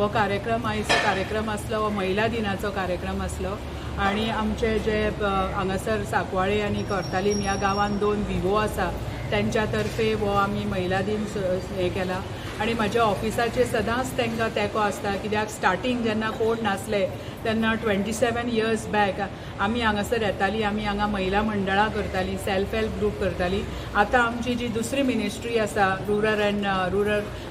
हो कार्यक्रम आयचो कार्यक्रम आसलो हो महिला दिनाचो कार्यक्रम आसलो आनी आमचे जे हांगासर सांकवाळे आनी कोर्तालीम ह्या गांवांत 2 विवो आसा त्यांच्या तर्फे हो आमी महिला दिन हे केला. आनी म्हज्या ऑफिसाचे सदांच तांकां तेंको आसता, कित्याक स्टार्टींग जेन्ना कोण नासले तेन्ना 27 इयर्स बॅक आमी हांगासर येताली, आमी हांगा महिला मंडळां करतालीं, सेल्फ हेल्प ग्रूप करतालीं. आतां आमची जी दुसरी मिनिस्ट्री आसा, rural and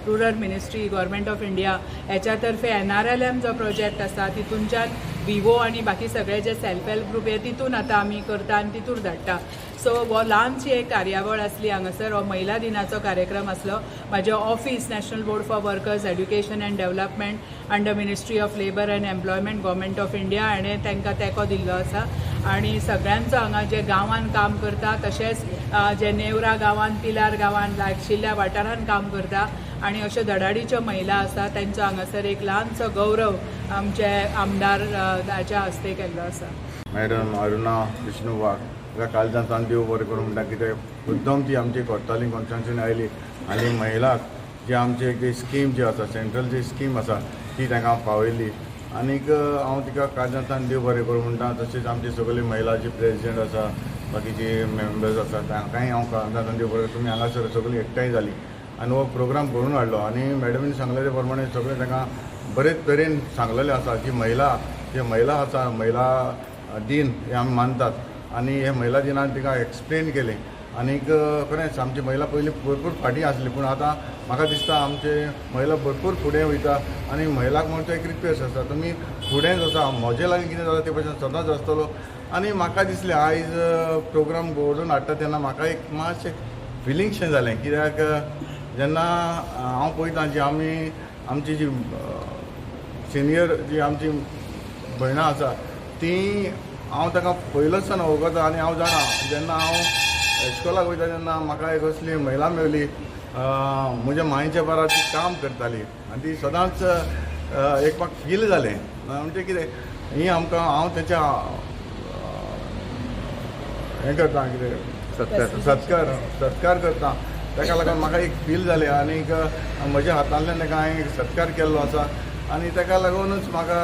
rural ministry, government of India, हेच्या तर्फे NRLM जो प्रोजेक्ट आसा तितूनच्यान विवो आनी बाकी सगळे जे सेल्फ हेल्प ग्रूप हे तितून आतां आमी करता आनी तितूर धाडटा. सो हो ल्हानशी एक कार्यावळ आसली हांगासर, हो महिला दिनाचो कार्यक्रम आसलो. म्हाजें office National Board for Workers Education and Development under Ministry of Labour and Employment, Government of India हाणें तांकां तेंको दिल्लो आसा. आनी सगळ्यांचो हांगा जे गांवांत काम करता, तशेंच जे नेवरा गांवांत, पिलार गांवांत, लागशिल्ल्या वाठारांत काम करता आनी अश्यो धडाडीच्यो महिला आसा तांचो हांगासर एक ल्हानसो गौरव आमचे आमदार ताच्या हस्ते केल्लो आसा. मॅडम अरुणा विष्णू वाघ ताका काळजांतल्यान देव बरें करूं म्हणटा, कित्याक मुद्दम ती आमची कोर्तालीम कॉन्स्टिट्युन्सीन आयली आनी महिलाक जी आमची एक स्कीम जी आसा, सेंट्रल जी स्कीम आसा ती तांकां पावयली. आनीक हांव तिका काळजांतल्यान देव बरें करूं म्हणटा. तशेंच आमची सगळी महिला जी प्रेजिडेंट आसा, बाकीचे मेंबर्स आसा, तांकांय हांव काळजांतल्यान देव बरें. तुमी हांगासर सगळीं एकठांय जाली आनी हो प्रोग्राम करून हाडलो आनी मॅडमीन सांगलेले ते प्रमाणे सगळें तांकां बरेच तरेन सांगलेलें आसा की महिला जे महिला आसा, महिला दिन हे आमी मानतात आनी हे महिला दिनान तिका एक्सप्लेन केलें. आनीक खरेंच आमची महिला पयलीं भरपूर फाटीं आसली, पूण आतां म्हाका दिसता आमचे महिला भरपूर फुडें वयता. आनी महिलाक म्हणून एक रिक्वेस्ट आसा, तुमी फुडेंच आसा, म्हजे लागीं कितें जाता ते भशेन सदांच आसतलो. आनी म्हाका दिसलें आयज प्रोग्राम घडोवन हाडटा तेन्ना म्हाका एक मातशें फिलिंगशें जालें, कित्याक जेन्ना हांव पळयता जी आमी आमची जी सिनियर जी आमची भयणां आसा ती हांव ताका पयलोच सावन वळखता. आनी हांव जाणा जेन्ना हांव इस्कोलाक वयता तेन्ना म्हाका एक असली महिला मेवली, म्हज्या मांयच्या बारा ती काम करताली आनी ती सदांच एक म्हाका फील जालें म्हणजे कितें ही आमकां हांव तेच्या हें करता, कितें सत्कार सत्कार करता, ताका लागून म्हाका एक फील जालें. आनीक म्हज्या हातांतल्यान ताका हांवें सत्कार केल्लो आसा आनी ताका लागूनच म्हाका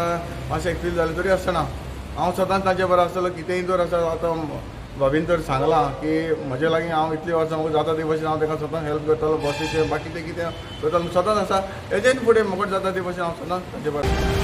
मातशें एक फील जालें. तरी आसतना हांव सदांच तांचे बरो आसतलो. कितेंय जर आसा, आतां भाभीन तर सांगलां की म्हजे लागीं हांव इतलीं वर्सां म्हाका जाता ते भशेन हांव ताका सदांच हेल्प करतालो, बसीचें बाकी तें कितें करतालो सदांच आसा. हेजेन फुडें म्हाका जाता ते भशेन हांव सदांच तांचे बरो.